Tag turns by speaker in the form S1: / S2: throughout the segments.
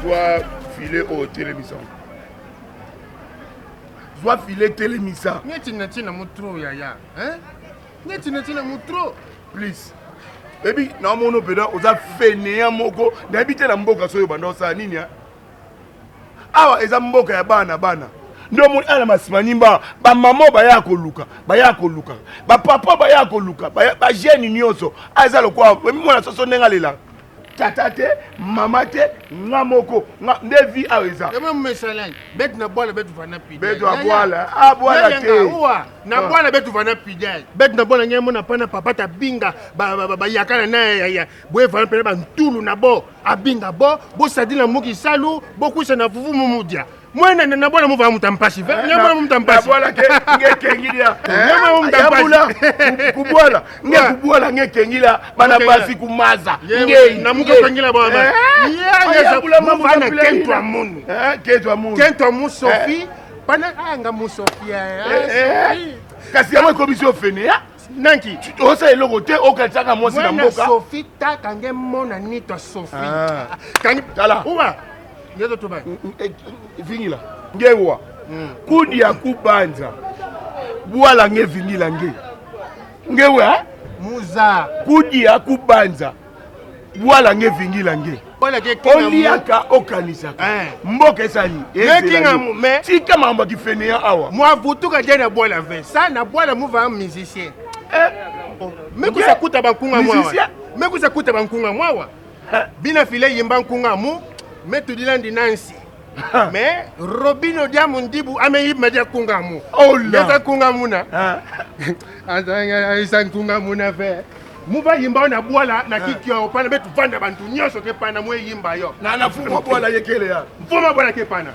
S1: Zwa filet oyo telemisa. Zwa filet telemisa.
S2: Neti na tina mo trop yaya. Hein? Neti na tina mo trop.
S1: Please. Ebi na mono peda oza fainéant moko nayebi te na mboka soyo banda osala nini awa eza mboka ya bana bana nde omoni ana masimanimba bamama baya koluka baya koluka bapapa baya koluka bajeune nyonso aza lokola mwana soso ndenge alelaka tata te mama te nga moko nga nde vie awa eza
S2: betu na bwala betu vana
S1: betu abwala abwala te
S2: na ah. bwala betu vana pidal betu na bwala ngai mona pana papa tabinga bayakana na ya boye vana pena bantulu na bo abinga bo bosadila muki salu bokwisa na fufu mumudia mwana na bwana muva muta mpasi ve
S1: eh,
S2: nya mwana muta mpasi
S1: bwala ke nge kengilia eh,
S2: mwana muta mpasi
S1: kubwala nge kubwala nge kengila bana basi kumaza nge
S2: na muka kengila bwana eh, ya ya muva na kentwa munu
S1: kentwa munu
S2: kentwa mu Sophie pana anga mu Sophie
S1: kasi yango ekomisi yo fene
S2: nanki
S1: osala eloko te okanisaka mwasi na mboka
S2: Sophie taka nge mona nitwa Sophie ah.
S1: kangi tala
S2: uwa ngezo tuba
S1: mm, mm, eh, vingila ngewa mm. kudia kubanza bwala nge vingila nge ngewa
S2: muza
S1: kudia kubanza bwala nge vingila nge oliaka okanisaka eh. mboka esali tika makambo ya kifeneya awa
S2: mwavutuka je na bwala ve sa na bwala muva musicien eh. oh, mekusa kuta bankunga mwawa mekusa kuta bankunga mwawa bina file yimba nkunga mu metudila ndi nansi mais robino dia mundibu ame yimba dia kunga mu
S1: oh la
S2: kunga muna azanga aisa nkunga muna ve muva yimba yo na bwala na kikio pana betu vanda bantu nyonso ke pana mwe yimba yo
S1: na na fuma bwala yekele ya
S2: mfuma bwala ke pana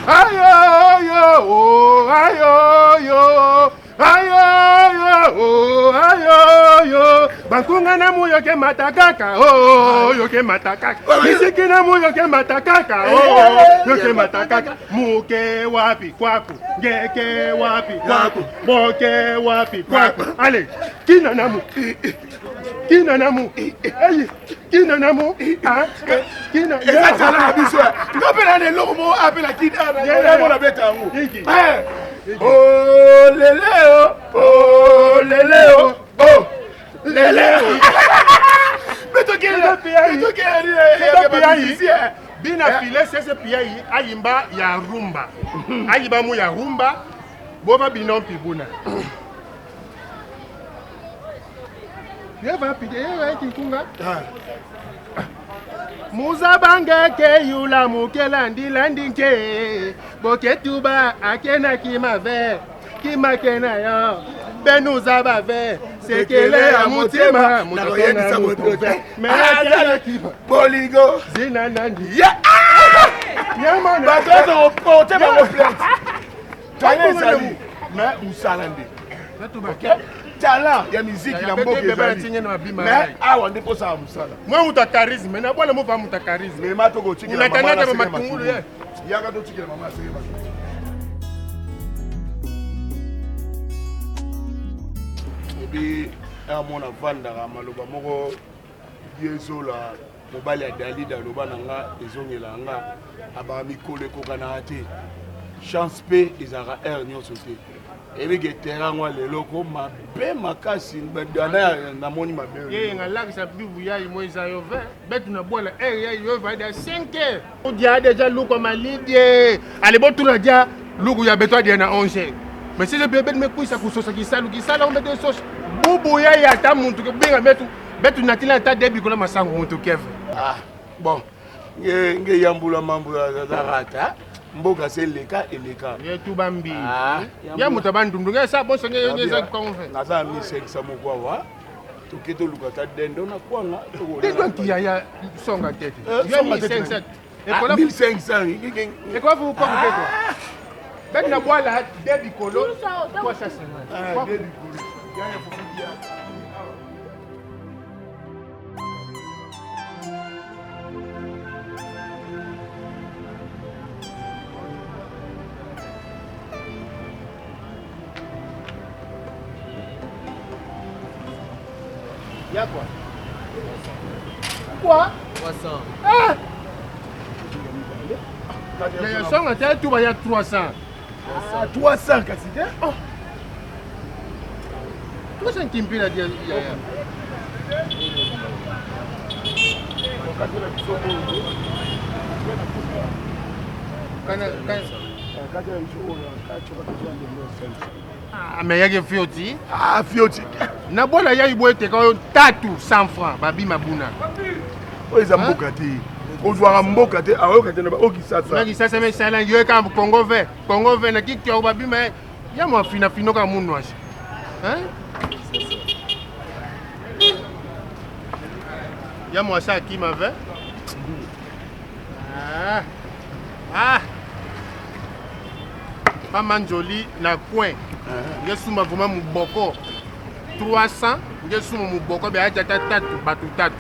S2: ayo yo oh ayo yo ayoyo oh, ayoyo bankunga na mu yoke mata kaka oh, yoke mata kaka misiki na mu yoke mata kaka oh, yoke mata kaka muke wapi kwaku ngeke wapi kwaku boke wapi kwaku ale kina na mu kina na mu eyi kina na mu ah, kina
S1: eza tala na biso nga mpe na eloko moko ape na kina na beta yango oh leleo oh leleo oh leleo
S2: bina file sese piyayi ayimba ya rumba ayimba mu ya rumba bova bino mpibuna yeva pide yeva kinkunga muzabangeke yula mukelandilandinke boketuba akena kimave kimakena yo benuza bave sekele ya motema
S1: nakoyebisa moto bolingo
S2: zina nandi
S1: bato azo koporte bango plainte talent ezali mais mosala nde talent ya miziki na mboka ezali mais awa nde mposaka mosala
S2: mwa moto ya charisme na bwana mova moto ya charisme
S1: mema tokotikela
S2: matungulu ye
S1: yaka totikela mama aseke bato ebi amona avandaka maloba moko yezola mobali ya dalida aloba na nga ezongela nga abaka mikolo ekokanaka te chance mpe ezalaka heure nyonso te ebike terrain yango lelo ko mabe makasi dana namoni mabe
S2: ye ngalakisa bibu yayi mo eza yo 20 betu na bwala heure yayi yo va da 5 heures dia deja luko malidie ale botuna dia luku ya beto adia na 11 heures mais sese pe betu mekwisa kusosa kisalu kisala ombe sosa bubu yayi ata muntu ke benga betu betu natila ata debi kola masango muntu keve
S1: ah bon nge nge yambula mambo ya zarata mboka se eleka eleka
S2: ye tubambi ah, ya moto abandundu nge sa boso nge nge za konfe
S1: naza 1500 moko awa toke toluka ta dendo na kwanga
S2: dendo nkiya ya songa tete
S1: eh,
S2: ya 1500
S1: ekola 1500
S2: ekola fu kwa kuteko beti na bwala de bikolo 350
S1: de bikolo ya ya fufu
S2: Ya quoi Quoi
S3: 300.
S2: Ah. Ya songa te tuba ya 300.
S1: Ah, 300 kasi te.
S2: Oh. 300 kimpila dia ya ya. Kana kana Ah, mais yake fioti.
S1: Ah, fioti.
S2: Na bola ya ibo ete ko tatu 100 francs babi mabuna.
S1: Oyo eza mboka te. Ozwaka mboka te, aoyoka te na ba okisasa.
S2: Na kisasa me sala yo ka Congo ve, Congo ve na kikyo babi me ya mwa fina fino ka munu ashi. Hein? Ya mwa sa kima ve. Ah. Ah. Mama Njoli na coin. Nge sumba vraiment muboko. 300 nge sumba muboko be aja ta tatu batu tatu.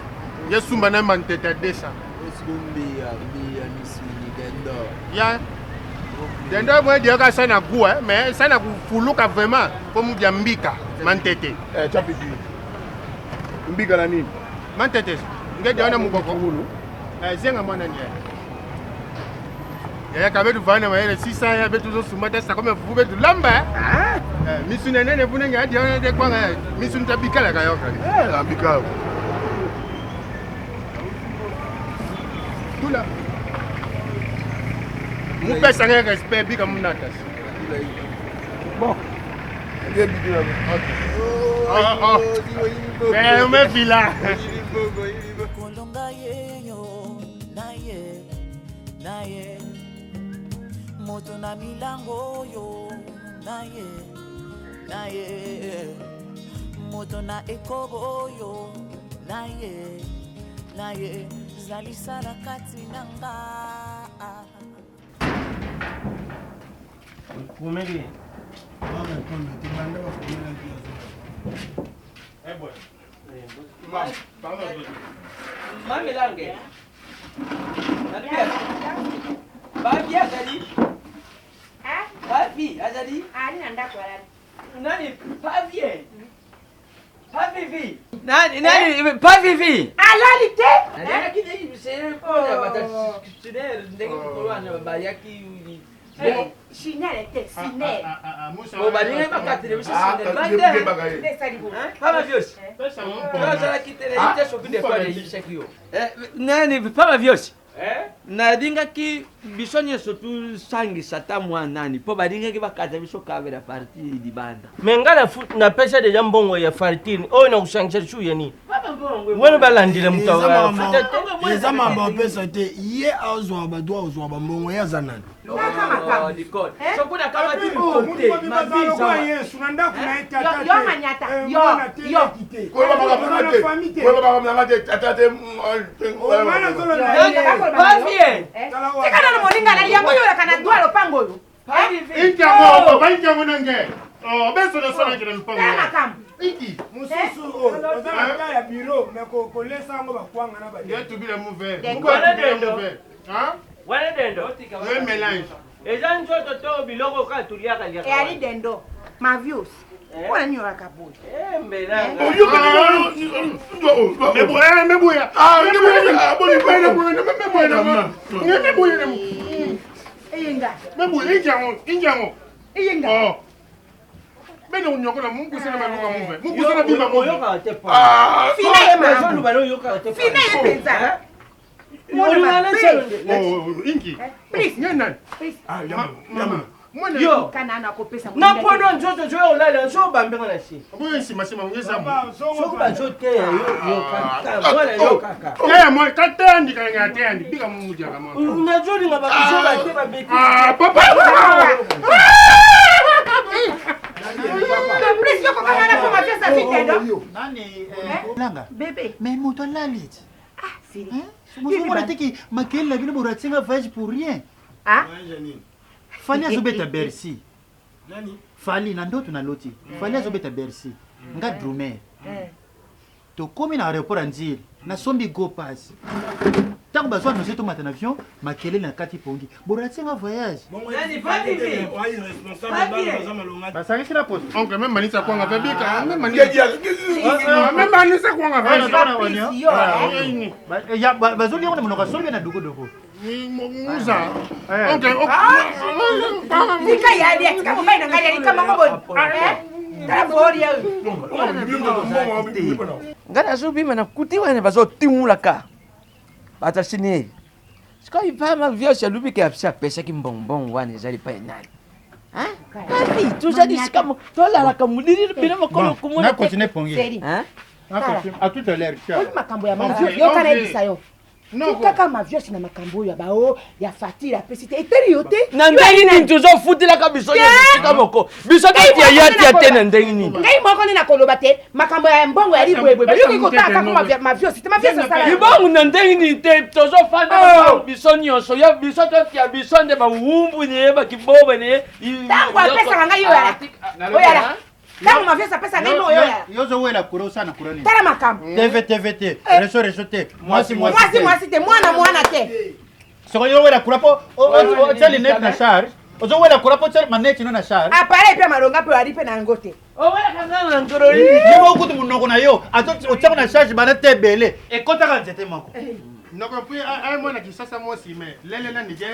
S2: Nge sumba na manteta 200. Ya. Dendo mwe dia ka sana goût hein, mais sana kufuluka vraiment comme dia mbika mantete.
S1: Eh, chapipi. Mbika na nini?
S2: Mantete. Nge dia na muboko. Eh, zenga mwana ndiye. Yaya kabe tuvana mayele sisa ya betu zosumba te sakome fufu betu lamba. Eh, misuna nene vune nge adi ona te kwanga misuna tabikala kayoka.
S1: Eh, ambika.
S2: Tula. Mupesa nge respect bika munata.
S1: Bon.
S2: Okay. Oh, oh. Mais me vila.
S3: Kolonga yeyo na ye na ye moto na milango oyo na ye na ye moto na ekobo oyo na ye na ye zalisa na kati na nga.
S4: Okomeli.
S5: Mami lange. Babi azali. Babi azali.
S6: Ali na ndako alali.
S5: Nani Pavie? Pavivi. Nani nani Pavivi?
S6: Alali te.
S5: Nayaki nde se pona bata ndenge mokolo wana bayaki
S6: Chinel te, sinel.
S5: Bo balingi bakatele biso sinel. Bande.
S6: Nde esali bongo.
S5: Pama viosi. Ozalaki te nayebi te soki nde kwa nayebisaki yo. Nani pama viosi? Nalingaki biso nyonso tosangisa ata mwa nani mpo balingaki bakata biso kabela parti libanda.
S4: Me nga napesa deja mbongo ya fartine oyo nakusangisa lisusu ya nini? Wana balandela moto afuta te.
S7: Eza mambo opesa te, ye azwa badroit, ozwa bambongo, ye aza nani?
S8: Yesu na ndako na ye tata.
S6: Yo manyata. Yo yo.
S5: Pavie!
S6: Tika nano moninga na yango oyo olaka na droit lopango oyo.
S2: Inki yango papa inki yango nange. Oh, beso na sala kina mpango.
S6: Tala makambo.
S2: Inki.
S8: Mosusu oyo oza na ta ya bureau me kolesa yango bakwanga na
S2: ba. Ye tubila mauvais.
S4: Wana dendo.
S2: Hein?
S4: Wana dendo.
S2: Le mélange.
S4: Eza nzoto to biloko kaka tuliaka liaka.
S6: Eyali dendo. Mavios. Mpona nini olaka boye? Eyenga.
S2: Eyenga.
S6: Eyenga.
S2: Bene unyokola Mungu sana maluka muve. Mungu sana bimba muve.
S4: Oyokaka te pa.
S6: Fina ye makambo.
S4: Ozoloba na oyokaka te.
S6: Fina ye mpenza.
S4: Olingana selo.
S2: Oh, inki.
S6: Please.
S2: Nena.
S6: Please.
S1: Ah,
S2: Mama. Mwana.
S4: Yo.
S6: Kana na kopesa
S4: Na pono nzoto zo olala zo bambenga na si.
S2: Boye nsima sima ngeza mu.
S4: Soki bazoteya yo yo kaka mwana yo kaka.
S2: Eh, mwa katandi kanga atandi. Bika mungu jaka mwa.
S4: Nazolinga babizoba te babeti.
S2: Ah, papa.
S6: Please yo kokanga na foma pesa azwi dendo.
S9: Nani nanga?
S6: Bebe.
S9: Mais moto alali ti.
S6: Ah, sili.
S9: Bozomona te ke makelele na bino boratinga voyage pour rien.
S6: Ah?
S9: Fally azobeta Bercy. Fally na ndoto naloti. Fally azobeta Bercy. Nga drummer. Tokomi na aéroport ya Nzili. Nasombi go pass. Ntango bazwa annonce tomata na avion, makelele na kati pongi. Boratinga voyage.
S5: Nani Pavivi?
S9: Basangisi na poste.
S2: Oncle même manisa kwanga fe bika. Même manisa. Même manisa kwanga fe.
S6: Please yo.
S9: Bazolia ngo na monoko ya solo mpe na dukuduku.
S2: Muza. Ok.
S6: Tika ya lia, tika mobali na ngai ya likama ngo boni. Tala bori ya.
S5: Ngai nazobima nakuti wana bazotimulaka bato asini sikoyo pama viosi alobi ke apesi apesaki mbongbongo wana ezali epai nani papi tozali sika tolalaka molili bino mokolo komona
S9: Na continue pongi. À tout à l'heure.
S6: Oyi makambo ya maviosi yoka nayebisa yo. Tikaka maviosi na makambo oyo ya bao ya fatire apesi te eteli yo te.
S5: Na ndenge nini tozofutelaka biso nyonso esika moko biso totia ya tia te na ndenge nini?
S6: Ngai moko nde nakoloba te makambo ya mbongo ya libwebwebe yoki kotala kaka maviosi te maviosi asala
S5: libongo na ndenge nini te tozofanda biso nyonso ya biso totia biso nde bawumbu ne bakiboba ne
S6: ntango apesaka ngai yo oyala ntango maviosi apesa ngai mo oyo oyala
S9: Yo ozowela kura osala na kura nini?
S6: Tala makambo.
S9: TV TV te, reso reso te, mwasi mwasi
S6: mwasi mwasi te mwana mwana te.
S9: Soko yo owela kura po otia linete na charge. Ozowela kura po otia maneti no na charge.
S6: Appareil mpe malonga mpe oyali mpe na yango te.
S9: Ye moko kutu monoko na yo otiako na charge bana te ebele ekotaka nzete moko.
S2: Noko mpe ay mwana Kinshasa mwasi me lele na nige.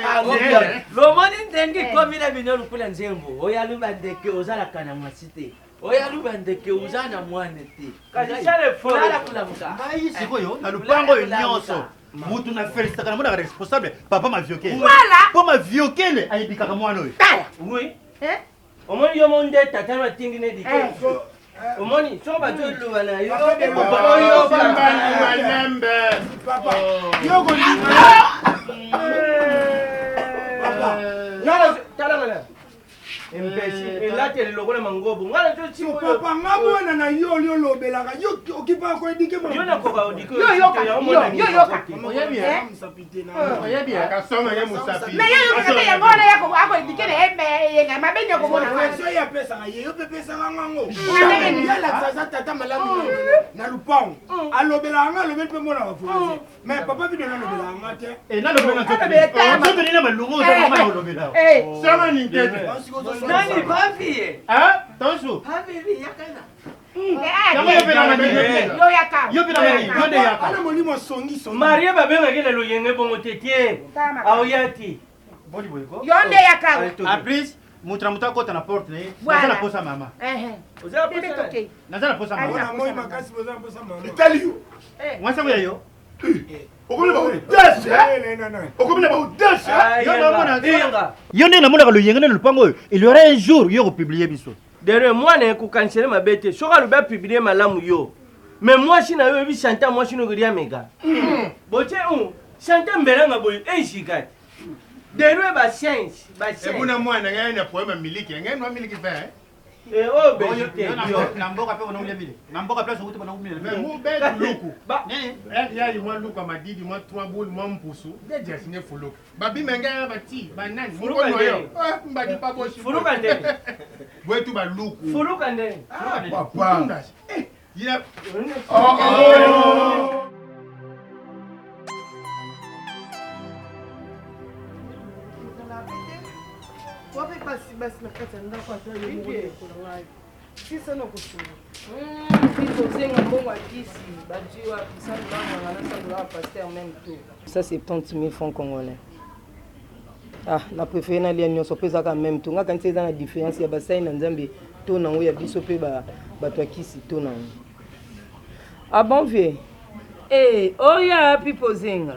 S5: Lomoni ndenge ekomi na bino lokola nzembo oyo aluba ndeke ozalaka na mwasi te oyo aluba ndeke oza na mwana te Lala kulamuka.
S9: Ngai sikoyo na lupango oyo nyonso mutu na felicitaka namonaka responsable papa maviokele
S6: Voilà.
S9: mpo maviokele ayebikaka mwana oyo.
S4: Oui. Omoni yo mo nde tata no atindi ne dike. Omoni soki bazoloba na yo
S2: Malembe.
S8: Papa, yo kondima.
S4: Tala ngana. Imbécile, elateli lokola mangobo. Ngana
S8: Papa, nga mwana na yo oli olobelaka yo okipaka koedike
S4: Yo nakoka odike
S6: Yo yoka, yo yo yoka.
S2: Oyebi, eh? Oyebi, eh? Kasonga ye musapi.
S6: Me yo yoka te yango wana yako akoedike na ye me yenga mabe nde okomona wana.
S8: So ye apesaka ye yo mpe pesaka ngango ye alakisa aza tata malamu na lupango alobelaka nga alobeli mpe mona bafoise mais papa bino nalobelaka nga te
S9: Nzoto nini malungu oza mama olobela.
S2: Sanga nintete.
S5: Nani papi ye?
S9: Ah, tonsu.
S5: Papi yakana.
S9: Yango yo mpe na nani?
S6: Yo yaka.
S9: Yo mpe na nani? Yo nde yaka.
S8: Ana molimo asongi
S4: Marie babengaki na loyenge bongo te tie. Aoya ti.
S9: Boni boye ko?
S6: Yo nde yaka.
S9: En plus, moto na moto akota na porte na ye.
S6: Voilà.
S9: Naza na posa mama.
S6: Bebe tokei.
S9: Naza na posa mama.
S8: Moi makasi boza mposa mama.
S1: Etali yo.
S9: Mwasi yango ya yo.
S1: Okomi na baaudace. Okomi na baaudace.
S9: Yo nde namonaka loyenge nde na lupango oyo. Il y aura un jour yo kopublie biso.
S4: Derrière mwana ekokanisele mabe te soki alobi apublie malamu yo me mwasi na yo oyebi santa mwasi no kolia mega botie u santa mbelanga boye ejika te derrière bascience
S2: Ebuna mwana ngai na problème ya miliki. Ngai nwa miliki fe.
S4: oyo belgi te
S9: Na mboka mpe bona kulia mile. Na mboka place okuti bona kumila.
S2: Mais mu be luku. Ya yi mwa luku madidi mwa trois boules mwa mpusu. Nge jasi nge fuluka. Babi menga ya bati banani.
S4: Fuluka
S2: Mukono yo.
S4: ndenge.
S2: Mbadi pa boshi.
S4: Fuluka ndenge.
S2: Bwetu baluku.
S4: Fuluka ndenge.
S1: Papa.
S2: Ya.
S1: Oh.
S10: Wape basi basi na kati ya ndako ata yo moko ndeko na ngai sisa na kosunga
S11: tozenga mbongo ya kisi bazwi wapi salulanganga na salula ya paster même tour. Ça c'est 70 000 francs congolais. Ah, na préféré nalia nyonso mpo ezaka même to nga kanisi eza na différence ya basali na nzambe to nango ya biso mpe bato ya kisi to nango. Ah bon vieux? Eh, oya pipo zenga.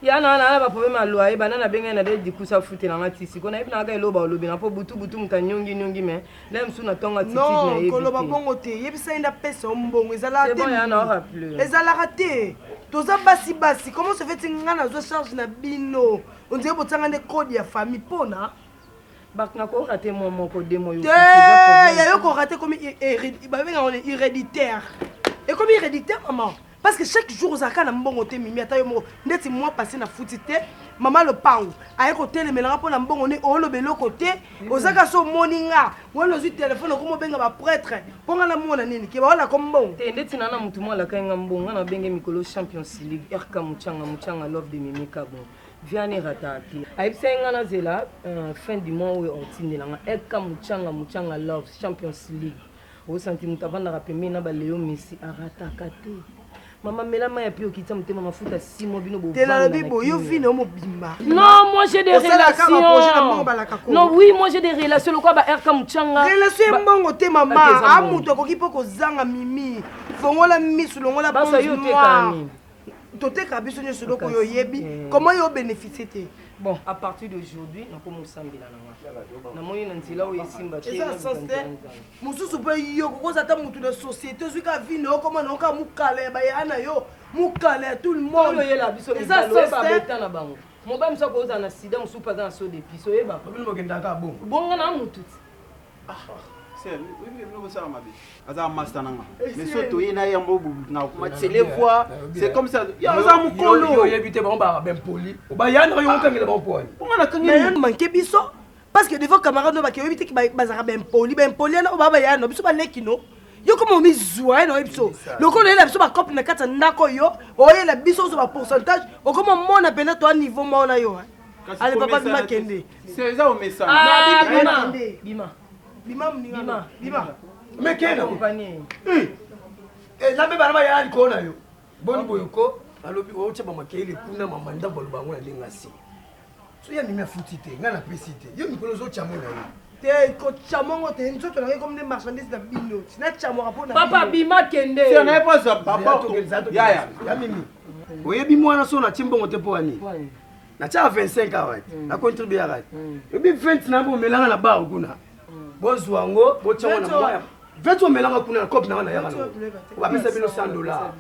S11: Ya na na ba problème ya loyer banda na bengai na de dikusa futela nga ti siko nayebi na kaka eloba olobi na mpo butu butu moto anyongi nyongi mais la mosusu na ntongo atitide
S10: non
S11: nayebi
S10: koloba
S11: te.
S10: bongo te yebisa ye nde apesa yo mbongo ezalaka
S11: C'est
S10: te
S11: bon, ya na
S10: Mimi.
S11: rappelé.
S10: ezalaka te toza basi basi comment se fait nga nazwa charge na bino ondire botianga nde code ya famille mpona
S11: bato nakoyoka te mwa moko de moi
S10: te ya yo korate ekomi babengaka ngo héréditaire ekomi héréditaire maman parce que chaque jour ozalaka na mbongo te mimi ata yo moko ndeti mwa passé na futi te mama lopango aye kotelemelanga mpo na mbongo nde oloba eloko te ozaka so omoni nga wana ozwi telefone okomi obenga baprêtre mpo nga namona nini ke baolako mbongo
S11: te ndeti na na motu moko alakai nga mbongo nga nabenge mikolo champions league rk muchanga muchanga love de mimi kabo viane rataka te ayebisaki nga nazela fin du mois oyo otindela nga rk muchanga muchanga love champions league osanti moto avandaka pembeni na baleo messi arataka te. Mama mela mai ya pio okitisa motema mafuta simo bino
S10: Te nalobi boye yo vi na yo mobimba.
S11: Non, moi j'ai des
S10: Osalaka ba projet na mbongo
S11: relations.
S10: balaka ko.
S11: Non, oui, moi j'ai des relations lokola ba RK Muchanga.
S10: Relation ya mbongo te mama.
S11: Ok, eza
S10: A
S11: mbongo.
S10: moto akoki mpo kozanga mimi. Fongola misu longola
S11: Basa
S10: bonne
S11: yo otekaka
S10: noire.
S11: nini?
S10: Toteka biso nyonso eloko oyo
S11: Makasi.
S10: oyebi.
S11: Eh.
S10: Comment yo obénéficie te?
S11: Bon, à partir d'aujourd'hui, nakomi osambela na nga. Namoni na nzela oyo esimba te.
S10: Eza
S11: naluka
S10: sens te.
S11: nzela Nzambe.
S10: Mosusu mpe yo kokoza ata motu na société ozwi kaka vi na yo okoma na yo kaka mokala ya bayaya na yo mokala ya tout le monde.
S11: Oyo oyela biso
S10: Eza
S11: mibali,
S10: sens
S11: oyeba
S10: te.
S11: beta na bango. Mobali mosusu akozala na sida, mosusu mpe aza na saut d'épice, oyeba.
S7: Bino bokendaka bongo.
S11: Bonga na mutu ti.
S12: bosala mabe aza master nanga mais so toye na ye yango na voix c'est comme ça yo aza mokolo
S7: oyebi te bango baka bempoli obayana yo okangela bango poani
S10: Mais yo manque biso parce que devant camarade no bake oyebi te ke bazalaka baimpoli baimpoli wana oyo baa bayaya na biso baleki no yo koma omizwa ye na oyebi biso lokola oyela biso bacope na kati ya ndako oyo oyela biso ozwa bapourcentage okoma omona mpena toa niveau moko na yo ale papa bima kende
S12: eza omesana
S11: Ah, bima. Bima.
S10: Bima
S11: Bima.
S10: Bima.
S7: Mais kenda
S11: Accompagné.
S7: eza mpe bana bayaya likolo na yo boni boye ko alobi otya bamakeyele kuna mama ndako aloba yango na ndenge asi so ya mimi afuti te ngai napesi te yo mikolo ozotya mo na yo
S10: te kotya mongo te nzoto na ngai komi nde marchandise na bino natyamwaka mpo na
S11: Papa
S10: bino.
S11: bima kende.
S12: Se naye mpo papa
S7: yaya ya mimi oyebi mwana so natie mbongo te mpo wani natiaka 25 awa te nacontribuaka te oyebi 20 na bomelanga na bar kuna bozwa yango botyango na mwa 20 omelanga kuna na cope nanga nayaka nango bapesa bino 100 dollar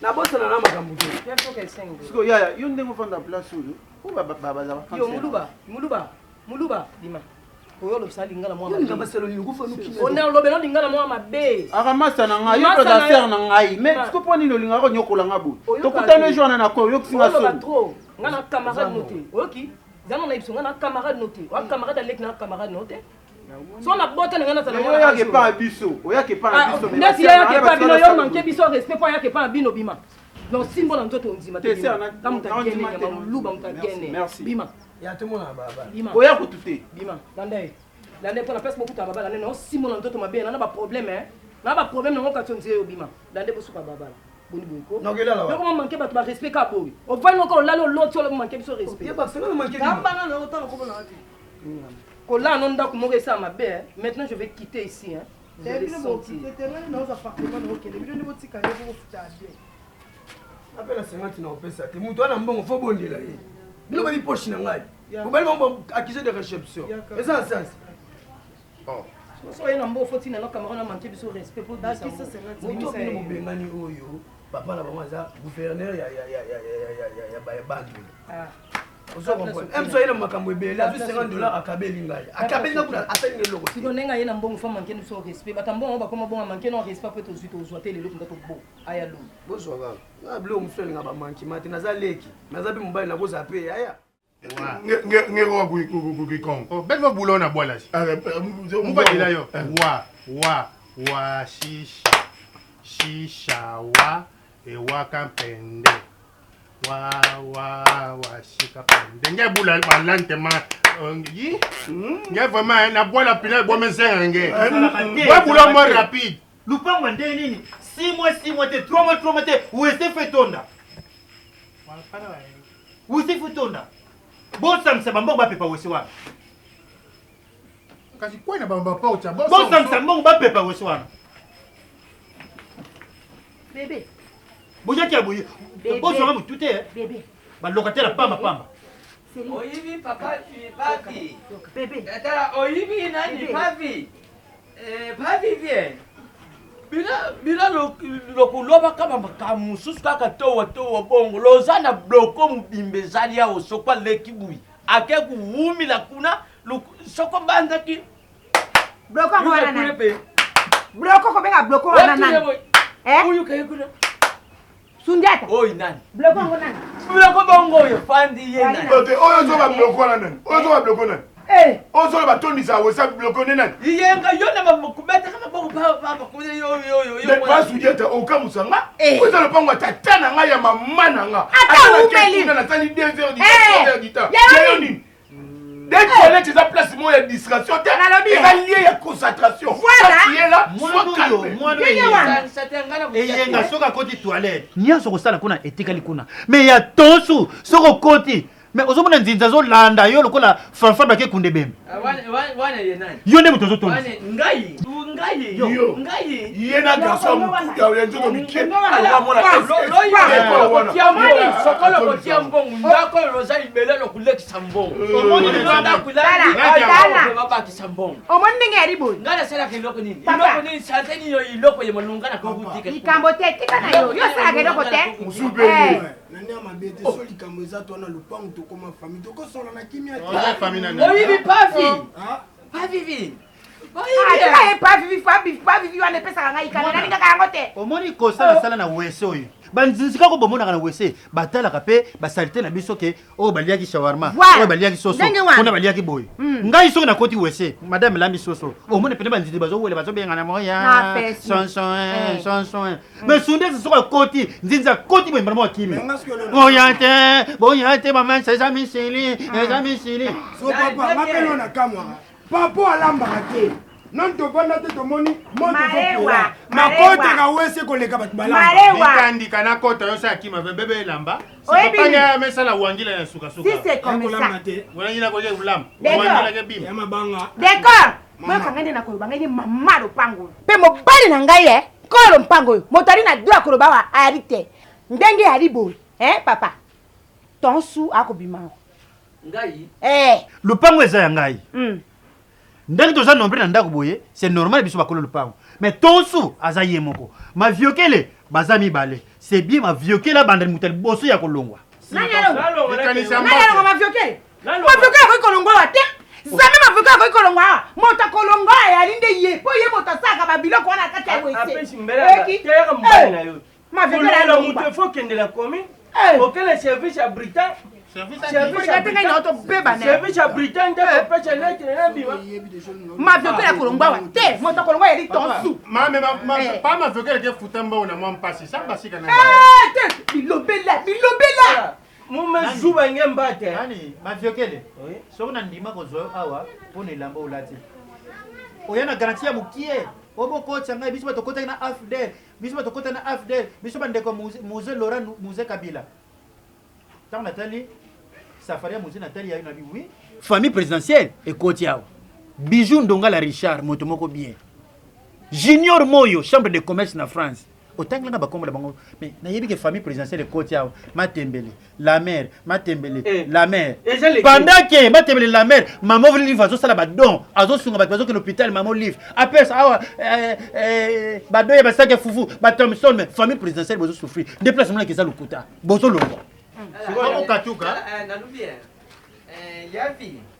S7: nabosana na makambo te
S12: sikoyo yaya yo ndenge ofanda place oyo po bazala
S11: Yo muluba, muluba, muluba bima. Oyo olobisa lingala mwa
S7: Yo linga
S11: mabe.
S7: baselo nini okufa noki
S11: Ona olobela lingala mwa mabe.
S12: aka masta na ngai yo
S11: Masta
S12: mpe oza
S11: na
S12: ser
S11: yo.
S12: na ngai mais
S11: Ma.
S12: siko mpo nini olingaka konyokola nga boye
S11: Oyoka
S12: tokutani
S11: te.
S12: jour wana na ko oyokisinga
S11: Oloba
S12: soni
S11: trop. Nga na camarade no te. Oyoki? Zana na biso nga na camarade no te. Wa camarade aleki na camarade no te. So na bota na nga nazala
S12: Mais
S11: mwana
S12: oyaka
S11: âge
S12: epa
S11: oyo.
S12: na biso oyaka epa na biso mais
S11: neti
S12: baser na
S11: yayaka
S12: ngai
S11: epa bino
S12: basala
S11: yo manke biso respect mpo ayaka epa na bino bima donc simbo na nzoto ondima te
S12: Te,
S11: bima.
S12: ser, na-
S11: Ka moto
S12: na-
S11: agene
S12: ondima te,
S11: nyama moluba moto agene
S12: Merci.
S11: bima
S7: ya tomona baba
S11: bima
S12: oya kutu te
S11: bima landa ye landa ye mpo na place bokutana babala nde naosimbo na nzoto mabe na na baproblème na baproblème nango kati ondire yo bima landa ye bosuka babala boni boye ko
S7: Nakelala wa.
S11: yokoma manke bato barespect ka boye ovandi moko olali oloti olobi manke biso respect
S10: Kambanga na yo otala komona nga te.
S11: kolala no ndako moko esala mabe hein. maintenant je vais quitter ici hein. Vous
S10: Te
S11: allez
S10: bino
S11: sentir.
S10: bokite te ngai naozwa appartement na okende bino nde botika ye bokofuta ya bien.
S7: apela 50 na kopesa te moto wana mbongo fo bondela ye bino babi poche na ngai bobali bango accusé de réception eza na sens
S11: So oye na mbo fotina na camarade na manke biso respect po
S10: Bakisa 50
S7: moto bino bobengani oyo papa na bango aza gouverneur ya bandolo ozo comprendre mso aye na makambo ebele azwi 50 dollar akabeli ngai akabeli nga kuna asali nga eloko te
S11: siko ndenge aye na mbongo fo manke biso respect bato ya mbongo yango bakoma bongo manke no respect mpo tozwi tozwa te lelo mpenza tobo aya lobi
S7: bozwa kaka nga biloko mosusu alinga bamankima te naza leki naza mpe mobali nakozala mpe yaya
S1: ngekoka kuikongo
S2: beti vo bula na bwala si mubadila yo wa wa wa shisha shisha wa ewaka mpende wa wa wa shika pende nge bula balantema yi nge vraiment na bwala pina bomesenga nge bwa bula mo rapide
S9: lupango nde nini 6 mois 6 mois te 3 mois 3 mois te wese fe tonda wese fe tonda bosangisa bambongo bapepa wese wana
S2: kasi kwena bambaporta
S9: bosangisa mbongo bapepa wese wana
S6: Bébé.
S9: bozaki ya boye
S6: Bébé.
S9: bozwanga motu te
S6: Bébé.
S9: balokatela pamba pamba
S5: oyibi papa papi
S6: Bébé.
S5: tala oyibi nani
S6: Bébé.
S5: papi papi vie bino bino lokulobaka makambo mosusu kaka towa towa bongo loza na bloko mobimba ezali awa soko aleki bui ake kuwumila kuna soko banzaki
S6: Bloko yango wana nani? Bloko kobenga bloko wana nani? Sundiata.
S5: Oyo nani?
S6: Bloko yango nani?
S5: Bloko bongo oyo fandi ye nani?
S1: Ote oyo ozoba biloko wana nani? Oyo ozoba biloko nani? Oyo ozoba batondisa wesa biloko nde nani?
S5: Yenga yo na kubetaka maboko pa yo yo yo yo.
S1: Basudiata okamusa nga. Oza lopango ya tata na ngai ya mama na nga.
S6: Ata
S1: na
S6: umeli.
S1: kuna nasali 2 heures du
S6: Eh.
S1: temps, 3 heures du temps.
S6: Ya
S1: Ya yo
S6: nini?
S1: nini? De toilette eza place moko ya distraction te. Eza lieu ya concentration.
S6: Voilà.
S1: Tu es là, sois calme.
S9: Eyenga soki akoti toilette nyonso kosala kuna etikali kuna mais ya tonsu soki okoti mais ozomona nzinzi azolanda yo lokola fanfan bake kunde bembe yo nde moto ozotondisa
S5: ngai ngai
S1: yo
S5: ngai
S1: ye na garçon ya nzoto mike
S5: sokolo kotia mbongo ndako oza libele lokulekisa mbongo babakisa mbongo
S6: omoni ndenge yali boye
S5: ngai nasalaka eloko nini eloko nini sante nini eloko ye malonga na kokutika
S6: likambo te tika na yo yo osalaka eloko te
S8: nani ya mabe te so likambo eza to na lopango tokoma famille tokosola na kimia
S5: oyibi pavi pavivi
S6: tika ye pavivi pavivi wana epesaka ngai kanda nalingaka yango te
S9: omoni kosala sala na wese oyo banzinzi kaka bomonaka na wese batalaka mpe basalite na biso ke oyo baliaki shawarma oyo baliaki soso kuna baliaki boye ngai soki nakoti wese madame elambi soso omoni pene banzinzi bazowela bazobengana moya sonso sonso mais sundesi soki akoti nzinzi akoti boye mbala moko akimi boya te boya te mama eza misili eza misili
S8: so papa nga mpe no nakamwaka papa alambaka te nani tovanda te tomoni moto ezopela nakotaka wese koleka bato
S2: balambitandika nakota yo sa akima bebe elamba sipapanya mesala wangila ya sukasukawanangila ulamba wangila ke bima
S8: mabanga
S6: decor boyoka ngai nde nakoloba ngai nde mama lopango mpe mobali na ngai e nkolo lompango oyo moto ali na droit koloba awa ayali te ndenge eyali boye e papa tonsu akobima
S5: ngai
S6: eh.
S9: Lupango eza ya ngai ndenge toza nombre na ndako boye c'est normal biso bakolo lupango mais tonsu aza ye moko maviokele baza mibale c'est bien maviokele abanda moto ya liboso ya kolongwa
S6: nani alonga maviokele maviokele akoki kolongwa awa te zame maviokele akoki kolongwa awa moto akolongwa ayali nde ye mpo ye moto asalaka babiloko wana kati ya
S4: wese
S6: maviokele
S4: alongwa moto efo okende na commune okende service ya britain service ya britain nde kopesa lettre na bima
S6: maviokele akolongwa awa te moto akolongwa yali tonsu
S2: pa maviokele ke futa mbongo na mwa mpasi sa basika na
S6: te bilobela bilobela
S4: mumezuba nge mbate
S9: nani maviokele soki nandima kozwa yo awa mpo na elamba olati oya na garantie ya mokie obokotisa ngai biso bato okotaki na afdel biso bato okota na afdel biso bandeko muse laurent muse kabila ntango natali safari ya muse natali yayo nabi wi famille présidentielle ekoti awa bijou ndongala richard moto moko bien junior moyo chambre de commerce na france otangela bakombo na bango mais nayebi ke famille présidentielle ekoti awa matembele la mère matembele la mère pendant ke matembele la mère mama olive azosala badon azosunga bato bazokende hôpital mama olive apesa awa badon ya basaki ya fufu bathomson mais famille présidentielle bozosouffrir nde place monaki eza lokuta bozolongwa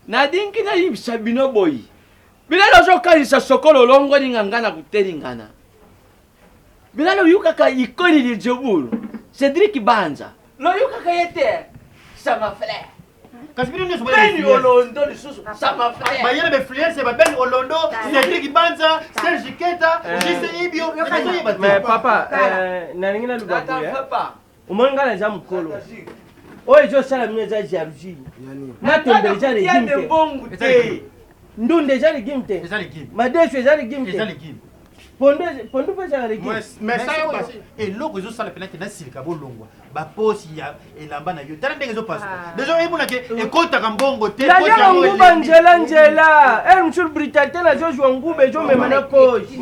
S5: nadingi nayibisa bino boyi bilalo ozokanisa sokolo olongoli nga na kotelingana bilalo oyukaka ikoni lijobulu cédrik banza loyukaka ye te sama frère
S9: kasi bino nyonso
S5: beni olondo lisusu sama frère
S9: bayele bainfluence ba ben olondo cédrik banza serge keta jise ibio
S4: mais papa nalingi naluba boye omoni ngai naza mokolo oyo ezosala bino eza jalousie matombe eza regime te ndunda eza regime te madesu eza regime te pondu mpe ezala regime
S9: eloko ezosala mpena te nasilika bolongwa baposi ya elamba na yo tala ndenge ezopasuka deja oyemonake ekotaka mbongo te
S4: naliaka nguba nzela nzela ere mosusu brutal te nazozwa nguba ezomema na posi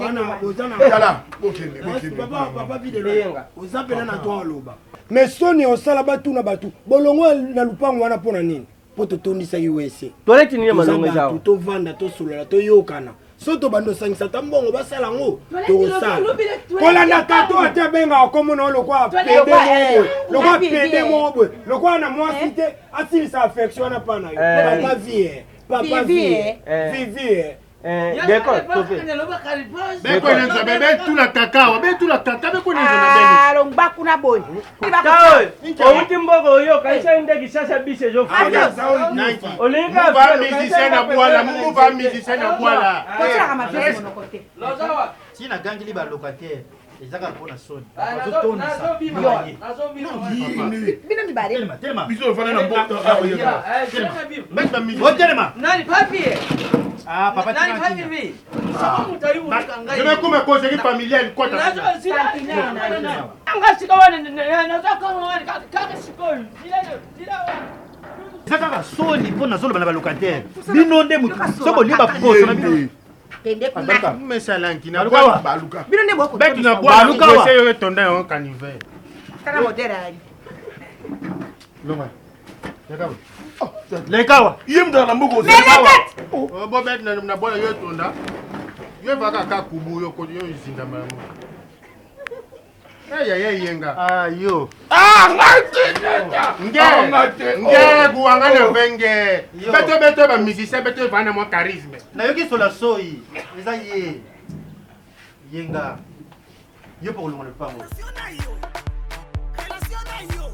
S8: oza mpena na droit oloba mais soni osala batuna bato bolongo na lupango wana mpo na nini mpo totondisaki wese
S4: toilette nini malongo eza
S8: bato tovanda tosolola toyokana so tobanda osangisa ata mbongo basala yango tokosala kolanda tato ate abengaka komona oyo lokwa pede moko boye lokwa pede moko boye lokwa na mwasi te asilisa affection wana mpa na yo papa vie papa vie vivi
S2: betula kaka betula kaka
S6: alongba kuna boye
S4: outi mboka oyo okanisa nde kisasa bisi
S2: ezofuolinga
S9: ti nagangeli balocataire Eza kaka mpona soni.
S5: Ah,
S9: Bazotondisa.
S5: nazobima.
S9: Ye.
S5: Nazobima.
S6: Bino mibale.
S9: Telema, telema.
S1: Biso ofanda na mboka.
S9: Telema. Otelema.
S5: Nani papi?
S9: Ah, papa
S5: Nani
S9: tika
S5: papi
S9: ntina.
S5: vi? Soko moto ayi koluka ngai.
S2: Je vais comme conseiller familial kota.
S5: Anga sika wana nazokanga wana kaka sikoyo. Zila wana.
S9: Eza kaka soni mpo nazoloba na balocataire. Bino nde motu soki bolie baposo na bino.
S6: Kende kuna.
S2: Mesalanki na
S9: Baluka wa.
S1: Baluka.
S6: Bino nde boko.
S2: Betu na
S9: Baluka wa.
S2: bwa yo tonda yo canivel.
S6: Tala modèle ali.
S2: Longa. Yaka.
S9: Lekawa.
S1: Ye moto na mboka
S2: Oh bo betu na na bwa yo tonda. Yo vaka ka kubu yo ko yo zinda malamu. Hey ya yenga.
S9: Ah yo.
S1: Ah ngai te.
S2: Nge.
S1: Ah, ngai te.
S2: Nge kuanga na venge.
S9: Yo.
S2: Beto beto ba musicien beto vana mwa charisme.
S9: Nayoki sola soi. Eza ye. Yenga. Yo mpo kolonga lopango.
S3: Relation na yo. Relation na yo.